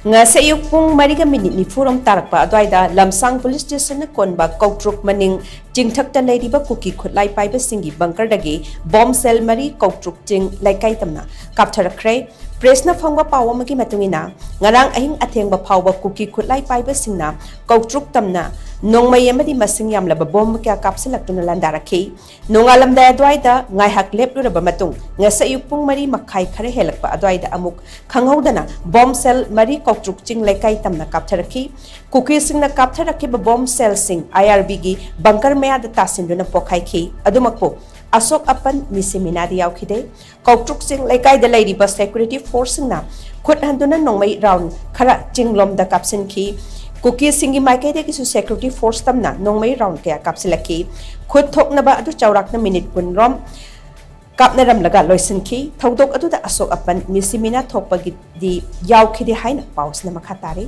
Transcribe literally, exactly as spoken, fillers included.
ꯉꯁꯤ ꯑꯌꯨꯛ ꯄꯨꯡ ꯃꯔꯤꯒ ꯃꯤꯅꯤꯠ ꯅꯤꯐꯨꯔꯣꯝ ꯇꯥꯔꯛꯄ ꯑꯗꯨꯋꯥꯏꯗ ꯂꯝꯁꯥꯡ ꯄꯨꯂꯤꯁ ꯁ꯭ꯇꯦꯁꯟꯅ ꯀꯣꯟꯕ ꯀꯧꯇ꯭ꯔꯨꯛ ꯃꯅꯤꯡ ꯆꯤꯡꯊꯛꯇ ꯂꯩꯔꯤꯕ ꯀꯨꯀꯤ ꯈꯨꯠꯂꯥꯏ ꯄꯥꯏꯕꯁꯤꯡꯒꯤ ꯕꯪꯀꯔꯗꯒꯤ ꯕꯣꯝ ꯁꯦꯜ ꯃꯔꯤ ꯀꯧꯇ꯭ꯔꯨꯛ ꯆꯤꯡ ꯂꯩꯀꯥꯏ ꯇꯝꯅ ꯀꯥꯞꯊꯔꯛꯈ꯭ꯔꯦ꯫ ꯄ꯭ꯔꯦꯁꯅ ꯐꯪꯕ ꯄꯥꯎ ꯑꯃꯒꯤ ꯃꯇꯨꯡ ꯏꯟꯅ, ꯉꯔꯥꯡ ꯑꯍꯤꯡ ꯑꯊꯦꯡꯕ ꯐꯥꯎꯕ ꯀꯨꯀꯤ ꯈꯨꯠꯂꯥꯏ ꯄꯥꯏꯕꯁꯤꯡꯅ ꯀꯧꯇ꯭ꯔꯨꯛ ꯇꯝꯅ ꯅꯣꯡꯃꯩ ꯑꯃꯗꯤ ꯃꯁꯤꯡ ꯌꯥꯝꯂꯕ ꯕꯣꯝ ꯀꯌꯥ ꯀꯥꯞꯁꯤꯜꯂꯛꯇꯨꯅ ꯂꯥꯟꯗꯥꯔꯛꯈꯤ꯫ ꯅꯣꯡꯉꯥꯜꯂꯝꯗꯥꯏ ꯑꯗꯨꯋꯥꯏꯗ ꯉꯥꯏꯍꯥꯛ ꯂꯦꯞꯂꯨꯔꯕ ꯃꯇꯨꯡ, ꯉꯁꯤ ꯑꯌꯨꯛ ꯄꯨꯡ ꯃꯔꯤ ꯃꯈꯥꯏ ꯈꯔ ꯍꯦꯜꯂꯛꯄ ꯑꯗꯨꯋꯥꯏꯗ ꯑꯃꯨꯛ ꯈꯪꯍꯧꯗꯅ ꯕꯣꯝ ꯁꯦꯜ ꯃꯔꯤ ꯀꯧꯇ꯭ꯔꯨꯛ ꯆꯤꯡ ꯂꯩꯀꯥꯏ ꯇꯝꯅ ꯀꯥꯞꯊꯔꯛꯈꯤ꯫ ꯀꯨꯀꯤꯁꯤꯡꯅ ꯀꯥꯞꯊꯔꯛꯈꯤꯕ ꯕꯣꯝ ꯁꯦꯜꯁꯤꯡ ꯑꯥꯏ ꯑꯥꯔ ꯕꯤꯒꯤ ꯕꯪꯀꯔ ꯃꯌꯥꯗ ꯇꯥꯁꯤꯟꯗꯨꯅ ꯄꯣꯈꯥꯏꯈꯤ꯫ ꯑꯗꯨꯃꯛꯄꯨ ꯑꯁꯣꯛ ꯑꯄꯟ ꯃꯤꯁꯤ ꯃꯤꯅꯥꯗꯤ ꯌꯥꯎꯈꯤꯗꯦ꯫ ꯀꯧꯇ꯭ꯔꯨꯛ ꯆꯤꯡ ꯂꯩꯀꯥꯏꯗ ꯂꯩꯔꯤꯕ ꯁꯦꯀ꯭ꯌꯨꯔꯤꯇꯤ ꯐꯣꯔꯁꯁꯤꯡꯅ ꯈꯨꯠ ꯍꯟꯗꯨꯅ ꯅꯣꯡꯃꯩ ꯔꯥꯎꯟ ꯈꯔ ꯆꯤꯡꯂꯣꯝꯗ ꯀꯥꯞꯁꯤꯟꯈꯤ꯫ ꯀꯨꯀꯤꯁꯤꯡꯒꯤ ꯃꯥꯏꯀꯩꯗꯒꯤꯁꯨ ꯁꯦꯀ꯭ꯌꯨꯔꯤꯇꯤ ꯐꯣꯔꯁ ꯇꯝꯅ ꯅꯣꯡꯃꯩ ꯔꯥꯎꯟ ꯀꯌꯥ ꯀꯥꯞꯁꯤꯜꯂꯛꯈꯤ꯫ ꯈꯨꯠ ꯊꯣꯛꯅꯕ ꯑꯗꯨ ꯆꯥꯎꯔꯥꯛꯅ ꯃꯤꯅꯤꯠ ꯀꯨꯟ ꯔꯣꯝ ꯀꯥꯞꯅꯔꯝꯂꯒ ꯂꯣꯏꯁꯤꯟꯈꯤ꯫ ꯊꯧꯗꯣꯛ ꯑꯗꯨꯗ ꯑꯁꯣꯛ ꯑꯄꯟ ꯃꯤꯁꯤ ꯃꯤꯅꯥ ꯊꯣꯛꯄꯒꯤꯗꯤ ꯌꯥꯎꯈꯤꯗꯦ ꯍꯥꯏꯅ ꯄꯥꯎꯁꯤꯅ ꯃꯈꯥ ꯇꯥꯔꯤ꯫